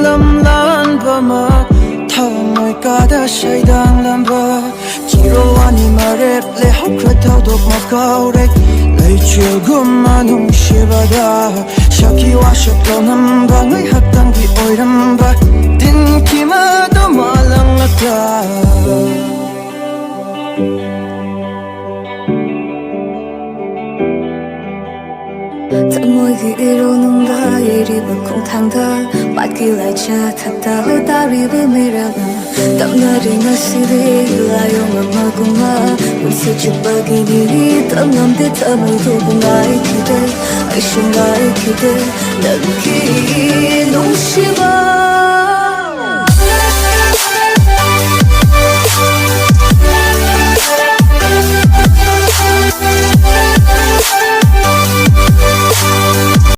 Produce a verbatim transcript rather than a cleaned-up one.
ꯂꯝ ꯂꯥꯟꯕꯃꯛ ꯊꯃꯣꯏ ꯀꯥꯗ ꯁꯩꯗꯥꯡꯂꯝꯕ ꯆꯤꯔꯣ ꯑꯅꯤ ꯃꯔꯦꯞ ꯂꯩꯍꯧꯈ꯭ꯔ ꯊꯧꯗꯣꯛ ꯃꯀꯥꯎꯔꯦ꯫ ꯂꯩꯆꯤꯜꯒꯨꯝꯕ ꯅꯨꯡꯁꯤꯕꯗ ꯁꯛꯈꯤ ꯋꯥꯁꯛ ꯇꯧꯅꯝꯕ ꯉꯥꯏꯍꯥꯛꯇꯪꯒꯤ ꯑꯣꯏꯔꯝꯕ ꯇꯤꯟꯈꯤ ꯃꯗꯨ ꯃꯥꯂꯪꯂꯛꯇ꯫ ꯊꯃꯣꯏꯒꯤ ꯏꯔꯣ ꯅꯨꯡꯗ ꯌꯩꯔꯤꯕ ꯈꯣꯡꯊꯥꯡꯗ ꯄꯥꯠꯀꯤ ꯂꯥꯏꯆꯥ ꯊꯛꯇ ꯇꯥꯔꯤꯕ ꯃꯤꯔꯥꯜꯅ ꯇꯝꯅꯔꯤ ꯉꯁꯤꯗꯤ ꯂꯥꯏꯑꯣꯡ ꯑꯃꯒꯨꯝꯅ ꯅꯨꯡꯁꯤꯠ ꯆꯨꯞꯄꯒꯤꯅꯤ ꯇꯝꯂꯝꯗꯦ ꯊꯃꯣꯏꯗꯨꯕꯨ ꯉꯥꯏꯈꯤꯗꯦ ꯑꯩꯁꯨ ꯉꯥꯏꯈꯤꯗꯦ ꯅꯪꯒꯤ ꯅꯨꯡꯁꯤꯕ